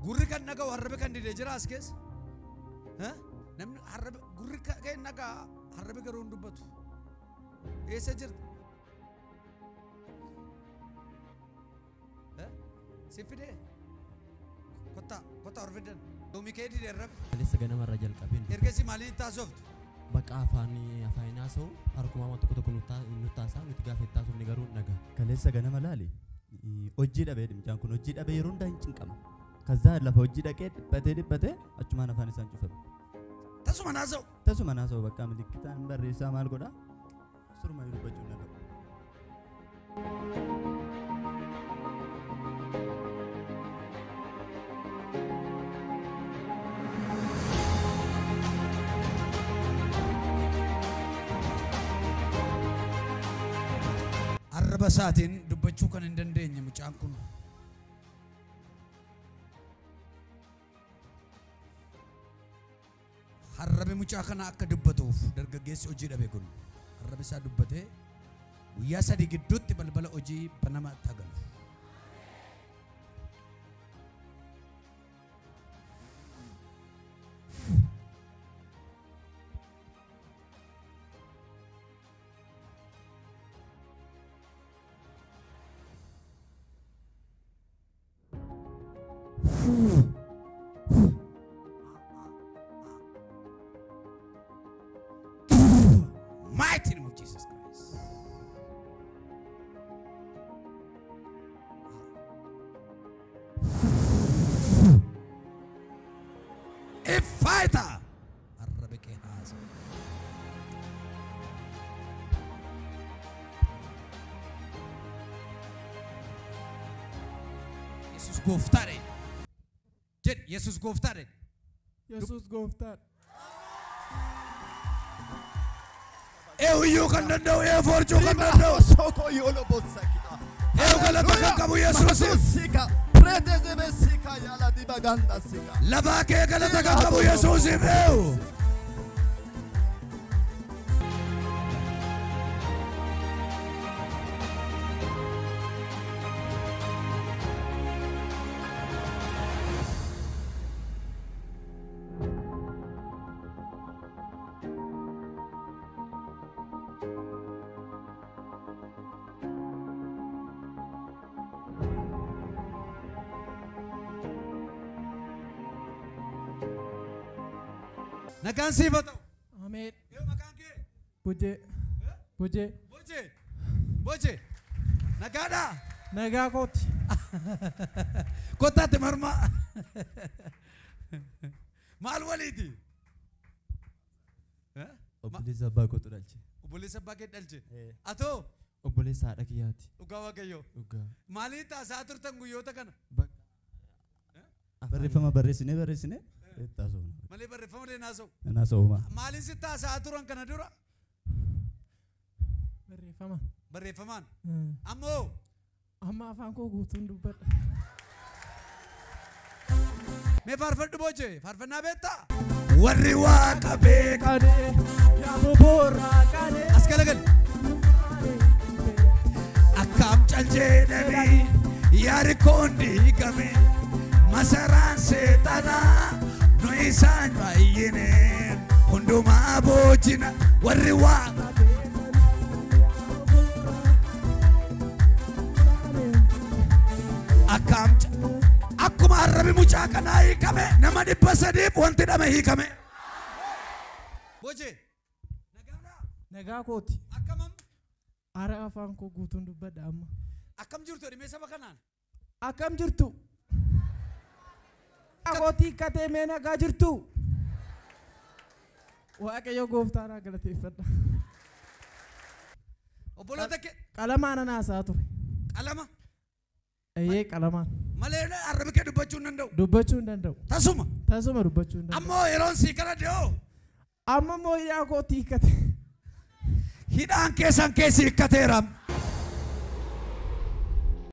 Gurri kan dhaga'u arrabi kan dide jira as keessa. Namni arrabi gurri kan dhaga'a arrabi garuu hin dubbatu. Eessa jirta? Si fidee? Kottaa kottaa orfidan. Doomi kee dide arrabi. Kaleessa ganamarraa jalqabeen. Ergasii maaliin taasoftu? Bakka afaan haasa'u harkuma waan tokko tokko nutti haasa'a nuti gaafa itti haasofne garuu nagaa. Kaleessa ganama laali hojii dhabee mucaan kun hojii dhabee yeroo hundaa hin cinqama. Kazaa lafa hojii dhaqee dhiphatee dhiphatee achumaan afaan isaan cufame. Tasuma haasa'u. Tasuma haasa'u bakka milikkitaan barreessaa maal godhaa? Surma dubbachuu hin danda'u. Arraba isaatiin dubbachuu kan hin dandeenye mucaan kun. Arrabi mucaa kana akka dubbatuuf dargaggeessi hojii dhabe kun arrabi isaa dubbatee guyyaa sadii gidduutti balbala hojii banama tagalu. Mighty name of Jesus Christ. A fighter. Arabic has. Jesus gooftare. Jedh Jesus gooftare. Jesus gooftaadha. Eeyyuu kan danda'u ee forjuu kan danda'u. Soko yolo bossakita. Ee galata kan qabu Yesuusiif. Sika pretezebe sika yala dibaganda sika. Lafaa kee galata kan qabu Yesuusiif eewu. Nagaan siif haa ta'u. Ameen. Yoo maqaan kee? Bojee. Bojee. Bojee. Bojee. Nagaadhaa. Nagaa kooti. Kottaatti mormaa. Maal waliiti? Obboleessa abbaa kootu dhalche. Obboleessa abbaa kee dhalche. Atoo Obboleessa haadha kiyyaati. Dhugaa Waaqayyoo. Dhugaa. Maaliin taasaa turtan guyyoota kana? Barreeffama barreessinee barreessinee itti haasofna. Malee barreeffama illee haasa'u. Hin haasa'u. Maaliin sitti haasa'aa turan kana dura? Barreeffama. Barreeffamaan. Ammoo Amma afaan koo guutuun dubbadha. Mee faarfadhu Bojee faarfannaa beektaa? Warri waaqa beekan Yaa boorraa qalee. As galagali. Akkam cal jedhanii yaarikoon diigame masaraan seexanaa nu isaan baay'ine hundumaa boojina warri waaqa akkam akkuma arrabi mucaa kanaa hiikame nama 300 wanti dhame hiikame. Bojee nagaadhaa. Nagaa kooti. Akkamam? Ara afaan koo guutuun dubbadha amma. Akkam jirtu dhimee saba kanaan? Akkam jirtu? Akootii hiikkatee mee nagaa jirtu? Waaqayyo gooftaan haa galateeffadha. Obboloota kee. Qalamaan ana haasa'aa ture. Qalama? Eeyyee qalamaan. Malee arrabi kee dubbachuu hin danda'u. Dubbachuu hin danda'u. Tasuma. Tasuma dubbachuu hin danda'u. Ammoo yeroon sii kana dee'oo. Amma immoo hidhaa kootii hiikkate. Hidhaan keessan keessi hiikkateera.